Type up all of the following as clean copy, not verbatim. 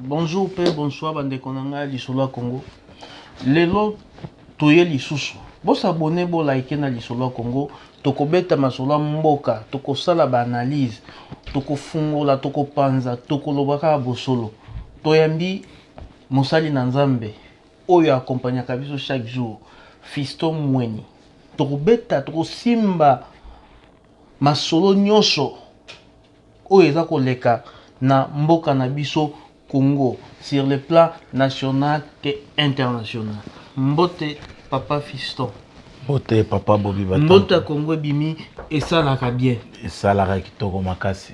Bonjour pe bonsoir bandeko na ngai lisolo ya Congo. Lelo toye lisusu. Bo s'abonner, bo liker na lisolo ya Congo. Tokobeta masolo ya mboka, tokosala ba analyse, tokofungola, tokopanza, tokoloba kaka bosolo. Toyambi mosali na Nzambe oyo accompagnaka biso chaque jour, Fiston Mweni. Tokobeta, tokosimba masolo nyonso oyo eza koleka na mboka na biso Congo sur le plan national et international. Mbote papa Fiston. Mbote papa Bobi Batango. Mbote ya Congo ebimi esalaka bien. Esalaka kitoko makasi.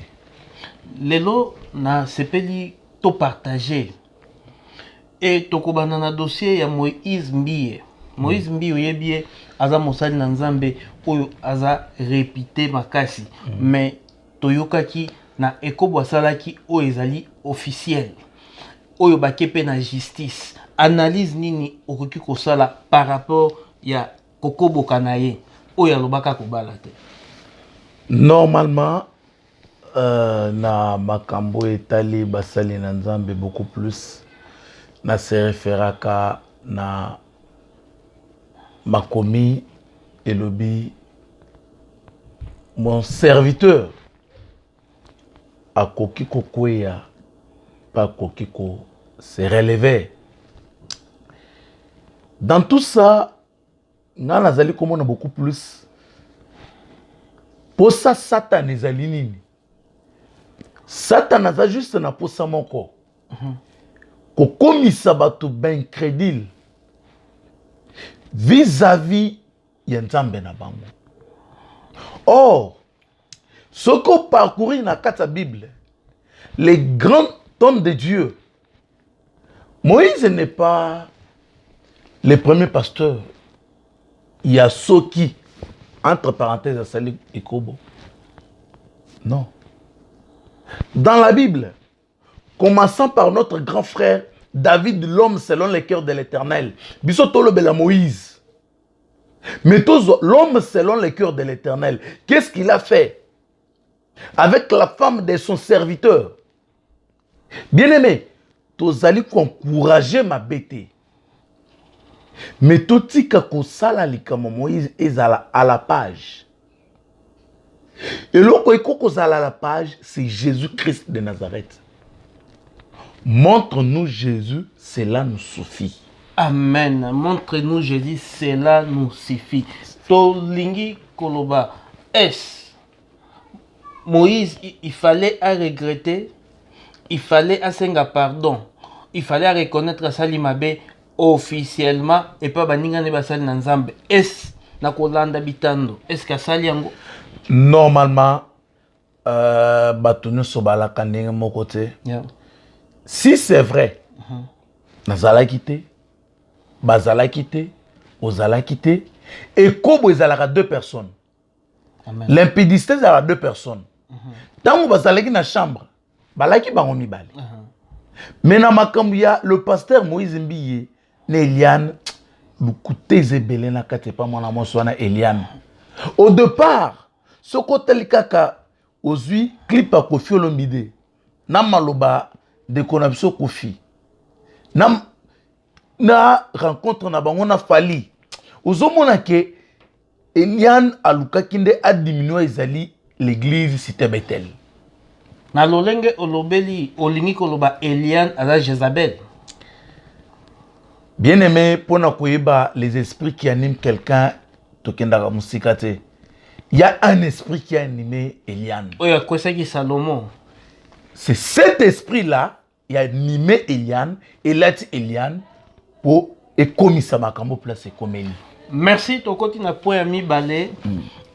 Lelo nasepeli to partager et tokobanda na dossier ya Moïse Mbiye. Moïse Mbiye oyebi ye aza mosali na Nzambe oyo aza réputé makasi. Mais toyokaki na ekobo asalaki oyo ezali officiel oyo bake mpe na justice. Analyse nini okoki kosala par rapport ya kokoboka na ye oyo alobaka kobala te? Normalement na makambo etali basali na Nzambe beaucoup plus na se referaka na makomi elobi mon serviteur akoki kokweya pe akoki ko se relever. Dans tout ça nga nazali komona beaucoup plus posa Satan ezali nini? Satan aza juste na posa moko kokomisa bato baincrédule vis-à-vis ya Nzambe na bango. Or soki oparcourir na kati ya Bible les grands hommes de Dieu, Moïse n'est pas le premier pasteur. Il y a ceux qui, entre parenthèses, asali ekobo. Non. Dans la Bible, commençant par notre grand frère David, l'homme selon le cœur de l'Éternel. Biso tolobela Moïse. Mais l'homme selon le cœur de l'Éternel, qu'est-ce qu'il a fait avec la femme de son serviteur? Bien-aimé, tozali koencourager mabe te, mais totika kosala likambo Moïse ezala à la page. Eloko ekoki kozala à la page, c'est Jésus-Christ de Nazareth. Montre-nous Jésus, cela nous suffit. Amen. Montre-nous Jésus, cela nous suffit. Tolingi koloba est Moïse, il fallait à regretter, il fallait asenga pardon, il fallait à reconnaître asali mabe officiellement et pas baninga ne basali na Nzambe. Est na kolanda bitando, est-ce que asali yango? Normalement bato nyonso balaka ndenge moko te. Si c'est vrai, nazalaki te, bazalaki te, ozalaki te, ekobo ezalaka deux personnes. L'impudicité ezalaka deux personnes. Ntango bazalaki na chambre, balaki bango mibale. Mais na makambo ya le pasteur Moïse Mbiye na Eliane, lokuta eza ebele na kati epa mwana mwasi wana Eliane. Au départ, soki otali kaka ozwi clip ya Koffi Olomide na maloba ndeko na biso Koffi na rencontre na bango na Fally, ozomona ke Eliane alukaki nde adiminue ezali l'église Cité Bethel. Na lolenge olobeli, olingi koloba Eliane aza Jézabel? Bien aimé, mpona koyeba les esprits qui animent quelqu'un, tokendaka mosika te. Il y a un esprit qui a animé Eliane. Oyo akwesaki Salomon. C'est cet esprit-là qui a animé Eliane, elati Eliane po ekomisa makambo place ekomeli. Merci. Tokoti na point ya mibale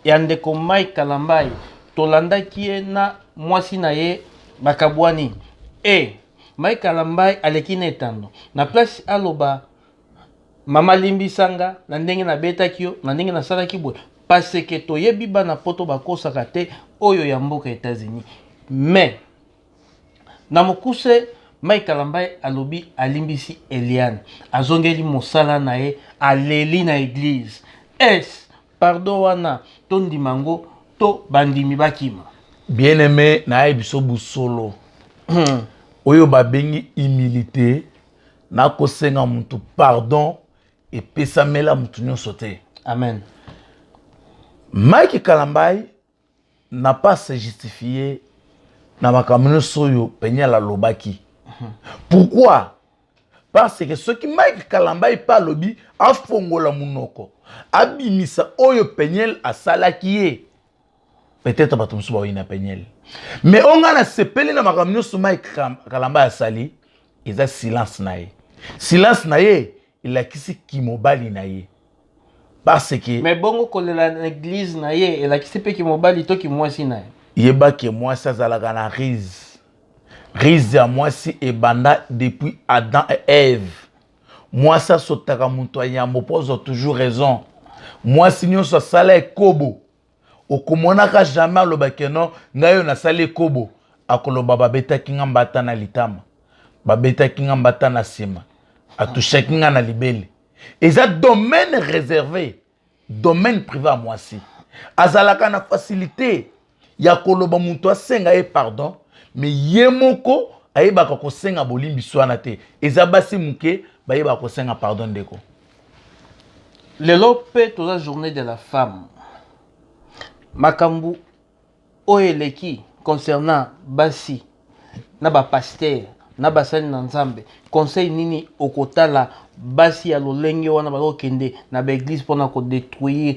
ya ndeko Mike Kalambai. Tolandaki ye na mwasi na ye bakabwani. E Mike Kalambai aleki na etando na place aloba mama limbisanga na ndenge nabetaki yo, na ndenge nasalaki boye, parce que toyebi bana poto bakosaka te oyo ya mboka États-Unis. Mais na mokuse, Mike Kalambai alobi alimbisi Eliane, azongeli mosala na ye, aleli na église. Est pardon wana tondima yango to bandimi bakima? Bien aimé, nayebi biso busolo. Oyo babengi humilité na kosenga mutu pardon epesamela mutu nyonso te. Amen. Mike Kalambay n'a pas se justifier na makambo nyonso oyo Peniel alobaki. Pourquoi? Parce que soki Mike Kalambay mpe alobi afongola monoko abimisa oyo Peniel asalaki ye, peut-être bato mosusu baoyina Peniel. Mais oyo ngai nasepeli na makambo nyonso Mike Kalambay asali eza silence na ye. Silence na ye elakisi kimobali na ye. Parce que Mais bongo kolela na église na ye elakisi mpe kimobali to kimwasi na ye? Yeba ke mwasi azalaka na rise. Rise ya mwasi ebanda depuis Adam et Ève. Mwasi asotaka moto ya yambo mpo azwa toujours raison. Mwasi nyonso asala ekobo, okomonaka jamais aloba ke non, ngai oyo nasali ekobo. Akoloba babetaki nga mbata na litama, babetaki nga mbata na nsima, atushaki nga na libele. Eza domaine réservé, domaine privé ya mwasi. Azalaka na facilité ya koloba moto asenga ye pardon, mais ye moko ayebaka kosenga bolimbisi wana te. Eza basi moke bayebaka kosenga pardon, ndeko. Lelo mpe toza journée de la femme. Makambo oyo eleki concernant basi na bapasteur na basali na Nzambe, conseil nini okotala basi ya lolenge wana bazokende na baeglise mpona kodétruire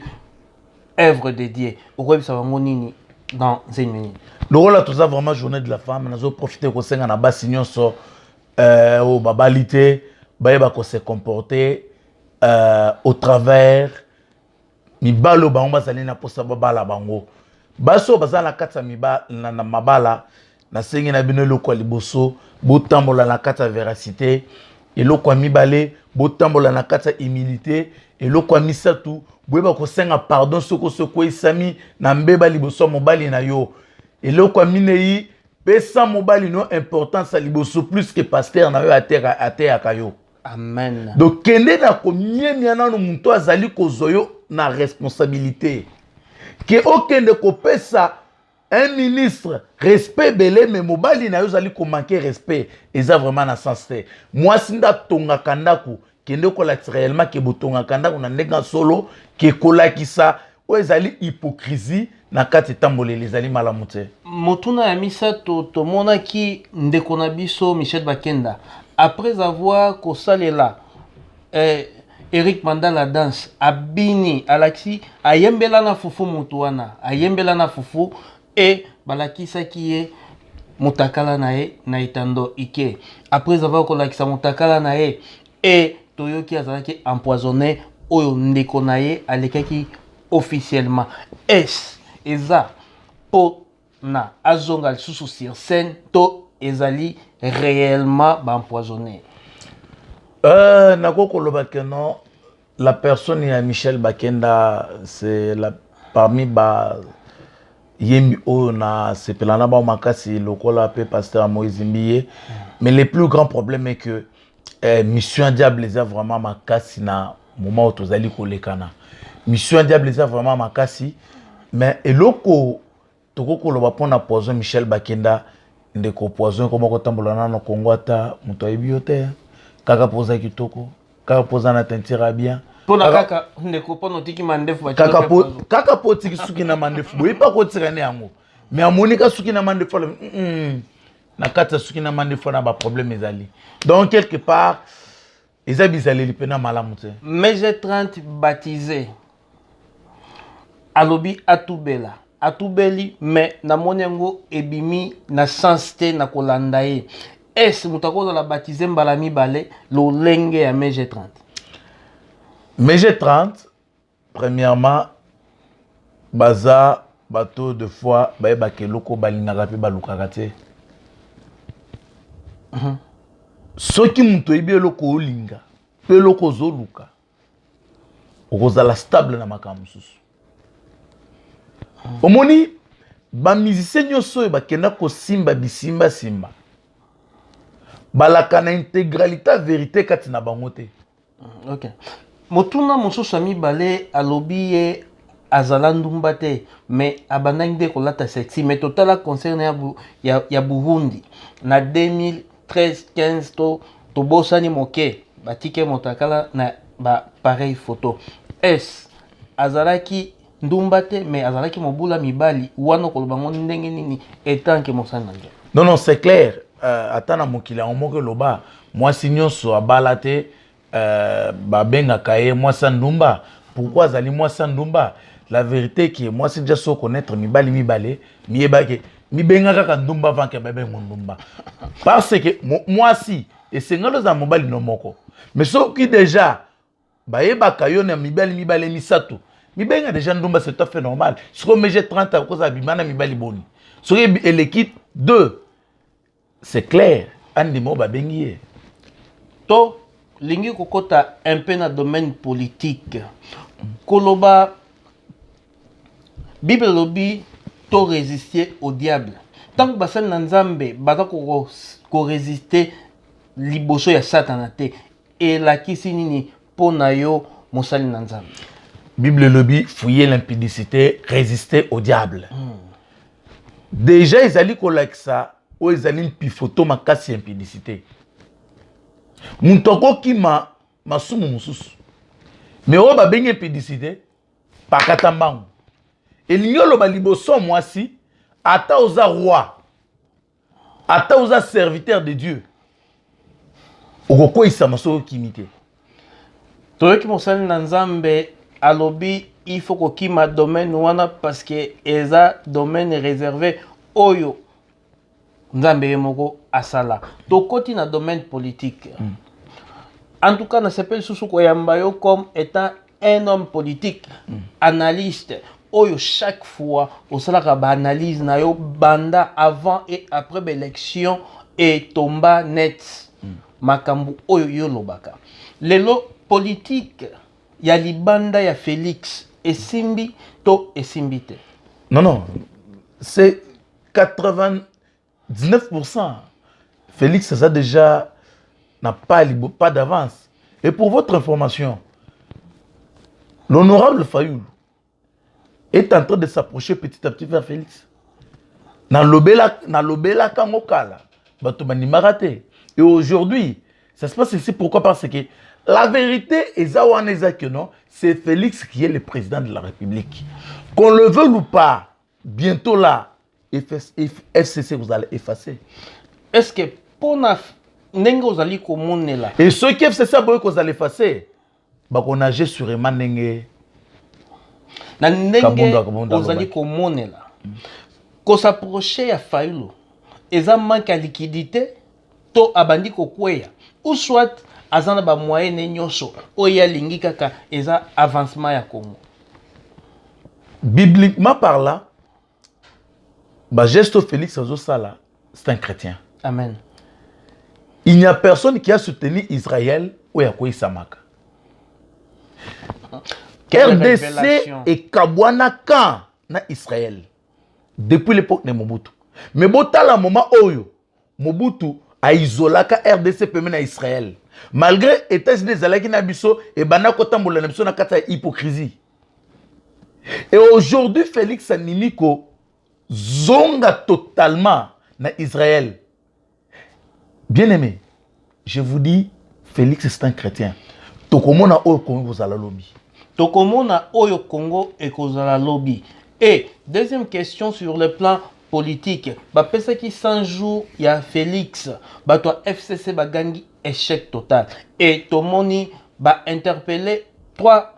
œuvre de Dieu? Okoyebisa bango nini dans une minute? Lokola toza vraiment journée de la femme, nazoprofite kosenga na basi nyonso oyo babali te bayeba kose comporter au travers mibali oyo bango bazali na mposa babala bango. Basi oyo baza na kati ya na mabala, nasengi na bino, eloko ya liboso, botambola na kati ya véracité. Eloko ya mibale, botambola na kati ya humilité. Eloko ya misato, boyeba kosenga pardon soki osi okweyisami na mbeba liboso ya mobali na yo. Eloko ya minei, pesa mobali no importance ya liboso plus que pasteur na yo ateyaka yo. Amen. Donc kende na komiemia nano moto azali kozwa yo na responsabilité, ke okende kopesa un ministre respect ebele, mais mobali na yo ozali komanke respect, eza vraiment na sens te. Mwasi nde atongaka ndako. Kende kolakisa réellement ke botongaka ndako na ndenge ya solo, ke kolakisa oyo ezali hypocrisie na kati etamboleli ezali malamu te. Motuna ya misato, tomonaki ndeko na biso Michel Bakenda, après avoir kosalela Eric Mandala danse, abini, alakisi, ayembela na fufu. Motu wana ayembela na fufu e balakisaki ye motakala na ye na etando ike. Après avoir kolakisa motakala na ye, e toyoki azalaki empoisonné. Oyo ndeko na ye alekaki officiellement, est eza mpo na azonga lisusu sur scène to ezali réellement baempoisonné? Nakoki koloba ke non, la personne ya Michel Bakenda, c'est la parmi ba yembi oyo na sepela na bango makasi, lokola mpe pasteur Moïse Mbiye. Mais le plus grand problème est que mission ya diable eza vraiment makasi na moment oyo tozali kolekana. Mission ya diable eza vraiment makasi. Mais eloko tokoki koloba mpona poison Michel Bakenda, ndeko, poison ekoma kotambola nano Kongo, ata moto ayebi yo te, kaka mpo oza kitoko, kaka mpo oza na teinture ya bien. Mpona kaka ndeko, mpona otiki mandefu. Kaka mpo otiki suki na mandefu boye, mpa kotika ne yango, mais amonika suki na mandefu, alobi na kati ya suki na mandefu wana baproblème ezali. Donc quelque part eza bizaleli mpena malamu te. MG 30 baptisé, alobi atubela, atubeli, mais namoni yango ebimi na sens te na kolanda ye. Est moto akozala baptisé mbala mibale lolenge ya MG 30? MG 30, premièrement, baza bato de fois bayebaka eloko balingaka mpe balukaka te. Soki moto oyebi eloko olinga mpe eloko ozoluka, okozala stable na makambo mosusu. Omoni bamusicien nyonso oyo bakenda kosimba bisimbasimba, balaka na intégralité ya vérité kati na bango te. Ok, motuna mosusu ya mibale, alobi ye azala ndumba te, mais abandaki nde kolata sexy. Mais totala concert ya Burundi na 2000. 13 15 to tobosani moke, batike motakala na bapareil photo. Es azalaki ndumba te, mais azalaki mobula mibali wana. Okoloba ngo ndenge nini étant que mosali na Nzambe? Non, c'est clair. Ata na mokili yango moko eloba, mwasi nyonso abala te, babengaka ye mwasi ya ndumba. Pourquoi azali mwasi ya ndumba? La vérité ke mwasi déjà so connaître mibali mibale, miyebake mibenga kaka ndumba avant ke babengo ndumba, parce que mwasi esengeli ozala mobali no moko. Mais soki déjà bayebaka yo na mibali mibale, misato, mibenga déjà ndumba, c'est tout à fait normal. Soki omeje 30 ans, kozala bima na mibali boni? Soki eleki 2, c'est clair, andima oyo babengi ye. To lingi kokɔta un peu na domaine politique. Koloba Bible elobi to résister au diable. Ntango basali na Nzambe baza korésister liboso ya Satana te, elakisi nini mpo na yo, mosali na Nzambe? Bible elobi: fuyez l'impudicité, résister au diable. Déjà ezali kolakisa oyo ezali mpifoto makasi ya impudicité. Moto akokima masumu mosusu, mais oyo babengi impudicité, pakata mbangu. Elingi oloba liboso ya mwasi, ata oza roi, ata oza serviteur de Dieu, okokweyisama soki okimi te. Toyoki mosali na Nzambe alobi il faut kokima domaine wana parce que eza domaine réservé oyo Nzambe ye moko asala. Tokoti na domaine politique. En tout cas, nasepeli lisusu koyamba yo comme étant un homme politique, analyste oyo chaque fois osalaka baanalyse na yo banda avant et après baélection etomba net. Makambo oyo yo olobaka lelo, politique ya libanda ya Félix esimbi to esimbi te? Non, c'est 99%. Félix, ça déjà n'a pas d'avance. Et pour votre information, l'honorable Fayoulou est en train de s'approcher petit à petit vers Félix. Nalobela kango kala, bato bandimaka te. Et aujourd'hui, ça se passe ici. Pourquoi? Parce que la vérité, eza wana, eza que non, c'est Félix qui est le président de la République. Qu'on le veuille ou pas, bientôt là, FCC, vous allez effacer. Est ce que mpona ndenge ozali komonela? Et ceux qui FCC aboyi kozala effacer, bakonage sûrement ndenge Na ndenge Kabunda ozali alobaki. komonela, kos'approcher ya Fayulu eza manque ya liquidité to abandi kokweya, ou soit aza na bamoyen ne nyonso oyo ye alingi kaka eza avancement ya Congo? Bibliquement parlant, bageste Félix azosala, c'est un chrétien. Amen. Il n'y a personne qui a soutenu Israël oyo akoyisamaka. Quelle RDC révélation. Ekabwana kan na Israël depuis l'époque de Mobutu. Mais botala moment oyo Mobutu aisolaka RDC pembeni na Israël, malgré États-Unis ezalaki na biso, ebanda kotambola na biso na kati ya hypocrisie. Et aujourd'hui, Félix andimi kozonga totalement na Israël. Bien aimé, je vous dis, Félix, c'est un chrétien. Tokomona oyo Kongo kozala lobi. Tokomona oyo Congo ekozala lobi. Et deuxième question, sur le plan politique, bapesaki 100 jours ya Félix, bato ya FCC bagangi échec total et tomoni bainterpeller 3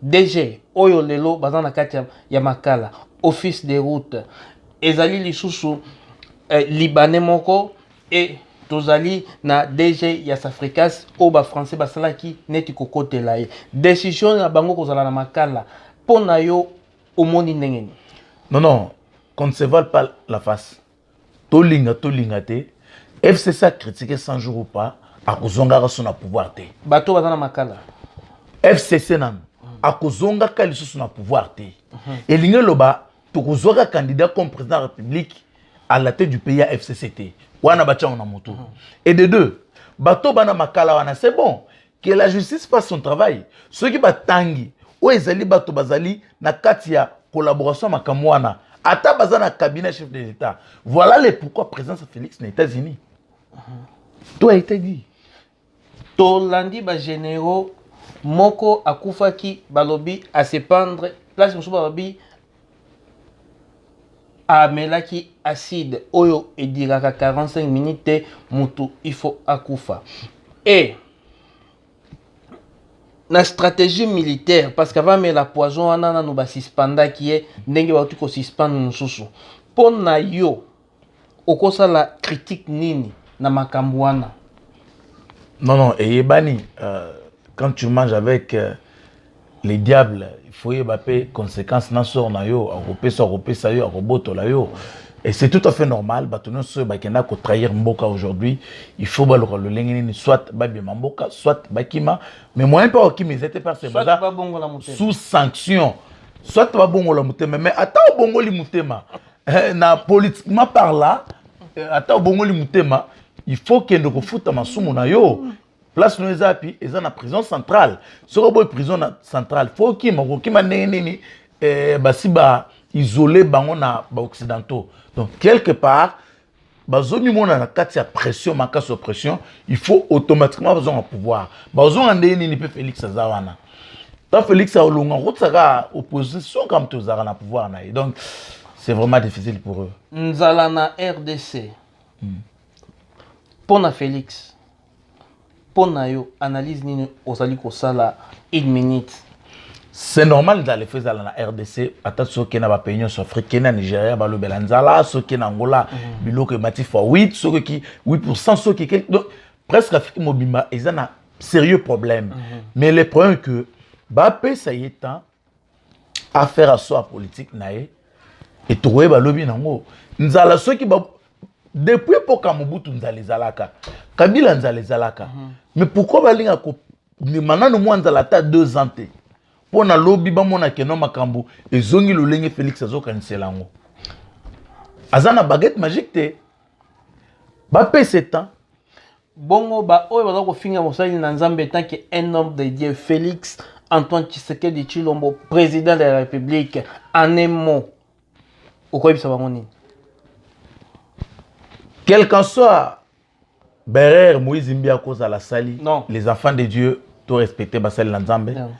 DG oyo lelo baza na kati ya makala, office de route ezali lisusu libanais moko e tozali na DG ya Safricas oyo bafrançais basalaki neti kokotela ye. Décision na bango kozala na makala, mpo na yo omoni ndenge nini? Non, qu'on ne se voile pas la face. Tolinga tolinga te, FCC a critiqué 100 jours ou pas, akozongaka so na pouvoir te. Bato baza na makala. FCC nanu akozongaka lisusu na pouvoir te. Elingi eloba tokozwaka candidat comme président de la République à la tête du pays ya FCC te. Wana batiango na motu. Et de deux, bato bana makala wana, c'est bon que la justice fasse son travail. Soki batangi oyo ezali bato bazali na kati ya collaboration ya makambo wana, ata baza na cabinet chef de l'État. Voilà le pourquoi présence Félix na États-Unis. Tout a été dit. Tolandi bagénéraux, moko akufaki, balobi ase pendre, place mosusu balobi amelaki acide oyo ediraka 45 minutes te. Motu il faut akufa. E na stratégie militaire, parce qu'avant amela poison wana, nanu basuspendaki ye ndenge bauti kosuspendre mosusu. Mpo na yo, okosala critique nini na makambo wana? Non, eyebani, quand tu manges avec les diables, il faut yeba mpe conséquence na sort na yo. Akopesa, akopesa yo, akobotola yo, et c'est tout à fait normal. Bato nyonso oyo bakenda kotrahir mboka aujourd'hui, il faut baluka lolenge nini, soit babima mboka, soit bakima. Mais moyen mpe okima eza te, parce que soit baza babongola motema. Sous sanction, soit babongola motema. Mais ata obongoli motema, na politiquement par là, ata obongoli motema, il faut kende kofuta masumu na yo. Place no eza api? Eza na prison centrale. Soki oboyi prison na centrale, faut okima. Kokima ndenge nini? Basi ba isolé bango na baoccidentaux. Donc quelque part bazomimona na kati ya pression makasi, oppression. Il faut automatiquement bazonga pouvoir. Bazonga ndenge nini mpe Félix aza wana? Tant Félix aolonga, akotisaka opposition kaka moto ozalaka na pouvoir na ye. Donc c'est vraiment difficile pour eux. Nzala na RDC, mpo na Félix, mpo na yo, analyse nini ozali kosala? Une minute. C'est normal, nzala efo ezala na RDC. Ata soki na bapays nyonso Afrique, kende na Nigeria, balobela nzala. Soki na Angola, biloko emati fois 8, soki 8, soki donc presque Afrique mobimba eza na sérieux problème. Mais le problème, que bapesa ye temps à faire asseoir politique na ye, e tokoyeba lobi nango. Nzala, soki depuis epoka Mobutu nzala ezalaka, Kabila nzala ezalaka. Mais pourquoi balinga kondima nanu mwa nzala ata 2 ans te, mpo na lobi bamona keno makambo ezongi lolenge Félix azokanisela yango? Aza na baguette magique te, bapesa temps. Bongo baoyo baza kofinga mosali na Nzambe, tant que un homme de Dieu, Félix Antoine Tshisekedi Tshilombo, président de la République, en un mot, okoyebisa bango nini? Quel qu'en soit berere Moïse Mbi akozala sali, Non. les enfants de Dieu to respecter basali na Nzambe. Non.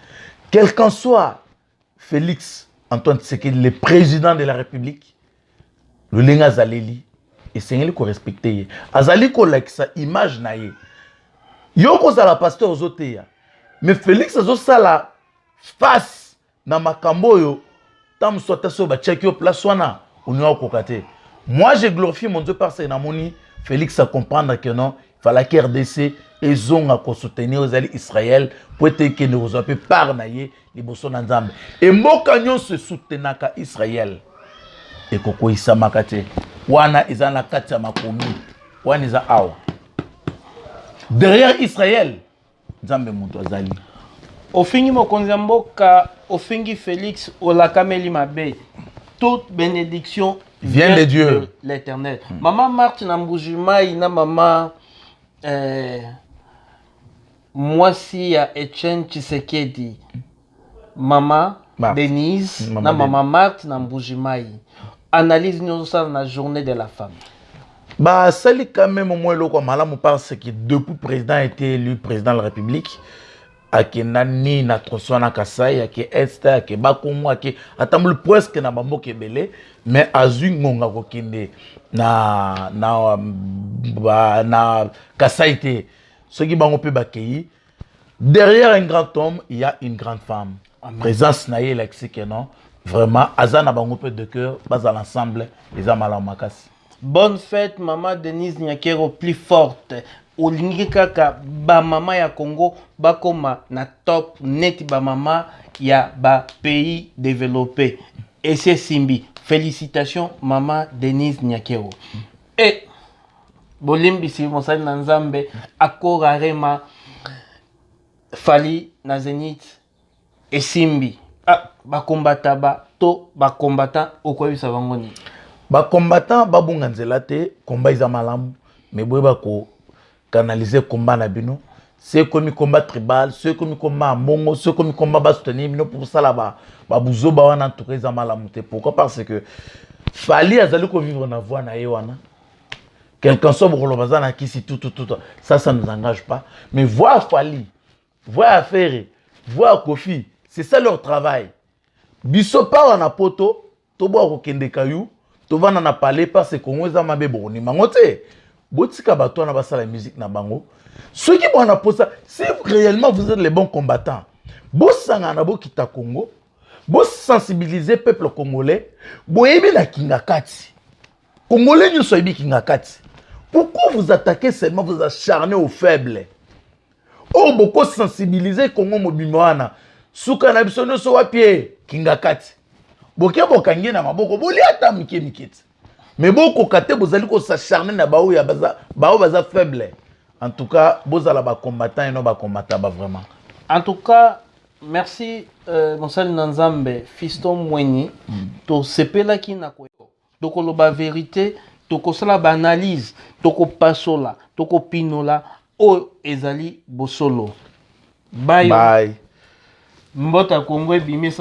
Quel qu'en soit Félix Antoine Tshisekedi, le président de la République, lolenge azaleli, esengeli korespecte ye. Azali kolakisa image na ye. Yo kozala pasteur, ozoteya, mais Félix azosala face na makambo oyo. Ntango mosusu ata soki batiaki yo place wana, oninga kokoka te. Moi, je glorifie mon Dieu parce que namoni Félix a comprendre que non, falaki RDC ezonga kosoutenir ezali Israël, po ete ekende kozwa mpe part na ye liboso na Nzambe. Emboka nyonso esoutenaka Israël ekokoyisamaka te. Wana eza na kati ya makomi, wana eza awa. Derrière Israël, Nzambe moto azali. Ofingi mokonzi ya mboka, ofingi Félix, olakameli mabe. Toute bénédiction vient de Dieu. De l'Éternel. Mama Marthe na Mbujimai na mama mwasi ya Etienne Tshisekedi, mama Marthe. Denise, Mama na mama Marthe na Mbujimai, analyse nyonso osala na journée de la femme? Basali quand même mwa eloko ya malamu, parce que depuis président a été élu président de la République, akenda ni na tronçon na Kasai, ake Est, ake Bakongo, ake atamboli presque na bamboka ebele, mais azwi ngonga kokende na Kasai te. Soki bango mpe bakei, derrière un grand homme, il y a une grande femme. Amen. Présence na ye elakisi ke non, vraiment aza na bango mpe de cœur. Bazala ensemble, eza malamu makasi. Bonne fête, mama Denise Nyakero, plus forte. Olingi kaka bamama ya Congo bakoma na top neti bamama ya bapays développé. Esi esimbi. Félicitation, mama Denise Nyakero. E bolimbisi mosali na Nzambe, Accor Arena, Fally na Zénith esimbi. Ah, bakombata ba to bakombata, okoyebisa bango nini? Bacombattant babunga nzela te. Komba eza malamu, mais boyeba kocanaliser komba na bino. So ekomi komba tribal, so ekomi komba ya mbongo, so ekomi komba basoutenir bino mpo kosala babuzoba wana, ntuka eza malamu te. Pourquoi? Parce que Fally azali kovivre na voie na ye wana. Quelqu'un soit bokoloba aza na kisi, tout tout tout, ça, ça nous engage pas. Mais voir Fally, voir Ferre, voir Kofi, c'est ça leur travail. Biso pawa na poto, toboya kokende kayu, tovanda na palais parce Congo eza mabe, bokondima yango te. Botika bato wana basala musique na bango. Soki bwana posa, si réellement vous êtes les bons combattants, bosangana, bokita Congo, bosensibiliser peuple congolais. Boyebi na Kinga Kati, Congolais nyonso ayebi Kinga Kati. Pourquoi vous attaquez seulement, vous acharnez aux faibles? Oyo bokosensibiliser Congo mobimba wana, suka na biso nyonso wapi? E Kinga Kati, boke bokangi na maboko, bolia ata mike mike ti, mais bokoka te. Bozali kos'acharner na baoyo baza, baoyo baza faible. En tout cas, bozala bacombattant eno bacombattant ba vraiment. En tout cas, merci, mosali na Nzambe Fiston Mweni. Tosepelaki na tokoloba vérité, tokosala baanalyse, tokopasola, tokopinola oyo ezali bosolo. Bayo. Bye. Mbota Kongo ebimisa.